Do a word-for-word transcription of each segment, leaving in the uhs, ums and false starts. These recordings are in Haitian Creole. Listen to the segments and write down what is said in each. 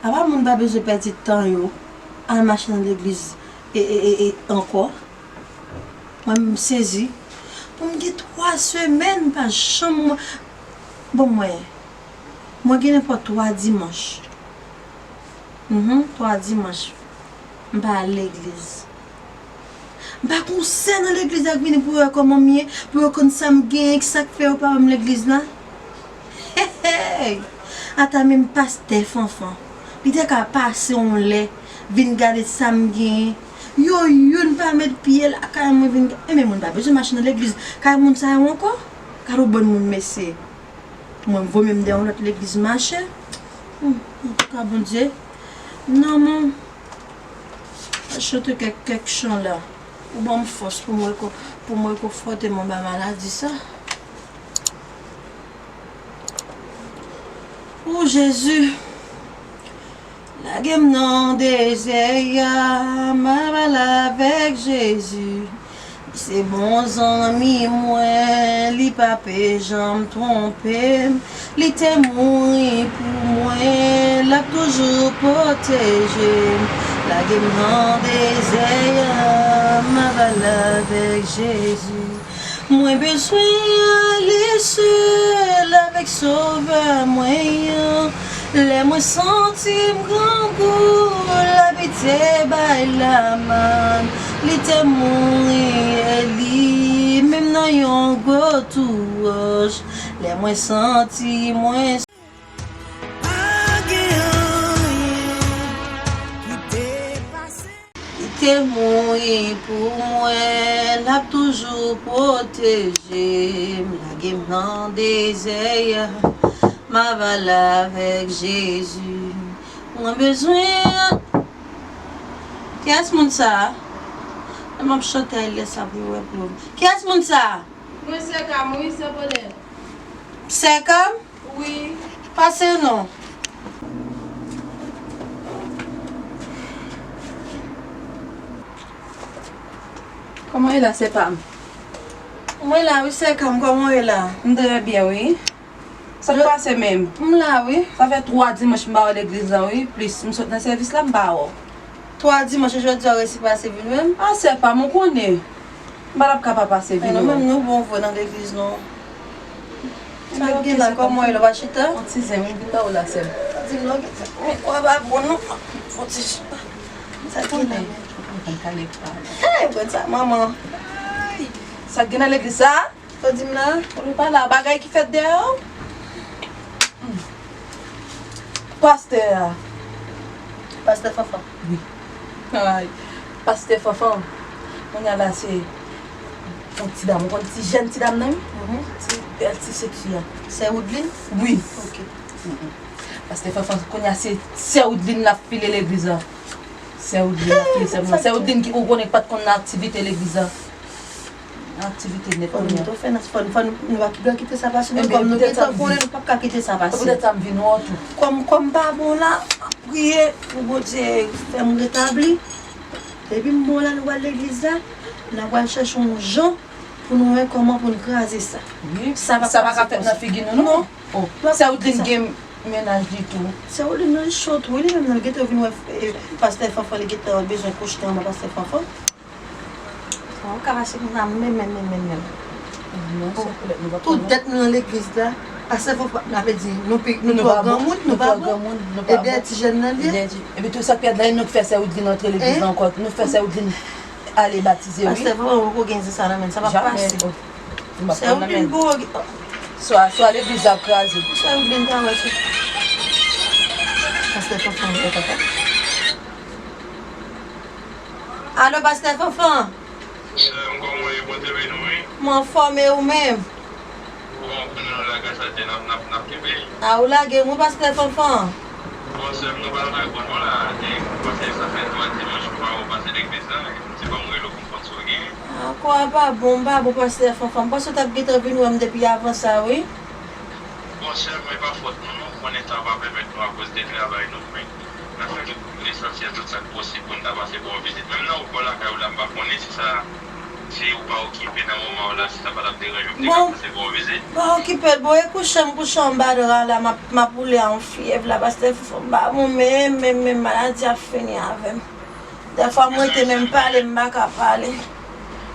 Apa moun pa bezwen pèdi tan yo al mache nan legliz e, e, e, e ankò? Mwen, m sezi. Pou m gen twa semèn, m pa janm. Bon, mwen, mwen gen nenpòt twa dimanch. Mhm, twa dimanch. M pa al legliz. M pa gon sè nan legliz la k vini pou yo wè kòman m ye, pou yo konn sa m genyen, ki sa k fè yo pa wè m legliz la. Hey, hey! Ata menm pastè Fanfan, li te ka pase yon lè, vin gade sa m genyen. Yo youn pa met pye lakay mwen vin ga-, enben moun pa bezwen mache nan legliz kay moun sa yo ankò. Gade yon bann moun mesye. Mwen, m vo mye m dèyè yon lòt legliz mache. Hmm, antouka, Bondye, non, mwen, mwen chante kèk, kèk chan la. Ou ban m fòs pou mwen ko-, pou mwen rekonfòte m anba maladi sa. O Jezi, lage m nan dezè a, m ap al avèk Jezi. Li se bon zanmi mwen, li pa pe janm twonpe m. Li te mouri pou mwen, l ap toujou pwoteje m. Lage m nan dezè a, m ap al avèk Jezi. Mwen bezwen ale sèl avèk Sovè mwen an. Lè mwen santi m grangou, l abite bay Lamann. Li te mouri e li menm nan yon gwo twou wòch. Lè mwen santi mwen Pa gen anyen ki te pase. Li te mouri pou mwen, l ap toujou pwoteje m. Lage m nan dezè a, m ap al avèk Jezi. Mwen bezwen. Kiyès moun sa a? Lè m ap chante a, lè sa pou yo wè pou yo. Kiyès moun sa a? Mwen sè Kam wi, sè Bonè. Sè Kam? Wi. Pase non. Kòman w ye la, sè pa m? Mwen la wi, sè Kam, kòman w ye la? M trè byen wi. Sa k pase menm? M la wi. Sa fè twa dimanch m pa wè legliz la wi, plis m sot nan sèvis la m pa wè w. Twa dimanch, e jodi a w resi pase vin wè m? A sè pa m, ou konnen. M pa t ap ka pa pase vin wè w. Men nou menm nou bon vre nan legliz non. Sa k gen la, kòman w ye la, w pa chita? Yon ti zen wi, m vin ba w la sè m. Di m non, gen sa. Men w pa bon non. Fon ti chita. Sa k gen la? Ou konn kale pa. Hey, pran sa manman. Ay, sa k gen nan legliz sa? Sa w di m la? Ou pa la, bagay ki fèt dèyè w? Hmm. Pastè a. Pastè Fanfan. Wi. Ay. Pastè Fanfan. Kounye a la se yon ti dam. Ou konn ti jèn ti dam nan wi? Mhm. Ti bèl ti seksi a. Sè Woodline? Wi. Ok. Mhm. Pastè Fanfan, kounye a se sè Woodline l ap file legliz la. Sè Woodline l ap file sè Fanfan. Sè Woodline ki ou konnen ki pa t konn nan aktivite legliz la. Aktivite nèt. Fò nou tou fè nan, fò, fò nou, nou pa ki dwe kite sa pase, non, kòm nou gentan konnen, nou p ap ka kite sa pase. Se poutèt sa m vin wè w tou. Kòm, kòm pa bon la, m ap priye pou Bondye fè m retabli. Depi m bon la, nou pral legliz la, n a pral chèche yon jan pou nou wè kòman pou n kraze sa. Wi, sa pa ka fèt nan figi nou, non. Oh, sè Woodline gen mennaj li tou. Sè Woodline nan cho tou, wi, li menm nan, li gentan vin wè, eh, pastè Fanfan, li gentan bezwen kouche anba pastè Fanfan. Sa w ka pase konsa menm, menm, menm, menm, menm. Non, se pou lè nou pa konnen. Tout dèt nou nan legliz la, pastè Fanfan, sa vle di, nou pi, nou twò granmoun, nou pa bon. E dèyè ti jèn nan li ye. Epi tou sa k pi rèd la, e nou k fè sè Woodline antre legliz la ankò. Nou k fè sè Woodline ale batize, wi. Pastè Fanfan poko gen zen sa nan men l, sa p ap pase. Sè Woodline gwo. Swa, swa legliz la ap kraze. Sè Woodline ta wè se. Pastè Fanfan, pastè Fanfan. Alo, pastè Fanfan? Sè m, kòman w ye? Bondye beni w, wi. M anfòm, e ou menm? Bon, kounye a la, gras a Dye, n ap, n ap, n ap kenbe. A, ou lage m, wi, pastè Fanfan. Bon, sè m, nou pral bay kòd nou la. E, paske sa fè twa dimanch m pa wè w pase legliz la. M di ban m rele w pou m konn sa w gen. A, kò a pa bon, m pa bon, pastè Fanfan. M panse w t ap gentan vin wè m depi avan sa, wi. Bon, sè m, e pa fòt nou, non. M konnen tan an pa pèmèt nou akoz de travay nou, men n ap fè tout lesansyèl, tout sa k posib pou n ta pase ba w vizit. Menm nan bò lakay ou la, m pa konnen si sa, Si ou pa okipe nan moman w la, si sa pa t ap deranje w, m te Bon. ka pase ba w vizit. Pa okipe l, bon, e kouche m, kouche anba dra la, m ap, m ap woule a yon fyèv la, pastè Fofo m pa bon, menm, menm, menm, maladi ap fini avè m. Dèfwa m rete menm pale, m pa ka pale.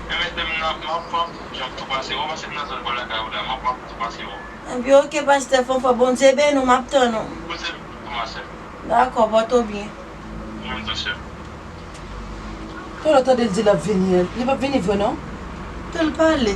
Men mèt m nan, m ap, m ap tou pase wè w, paske m nan zòn bò lakay ou la, m ap, m ap tou pase wè w. Ebyen, oke, pastè Fofo, Bondye beni w, m ap tann ou. Bondye beni w tou, ma sè. Dakò, pòte w byen. Ou menm tou, sè. Talè w tande l di l ap vini, li p ap vini vre non. Ke l pale.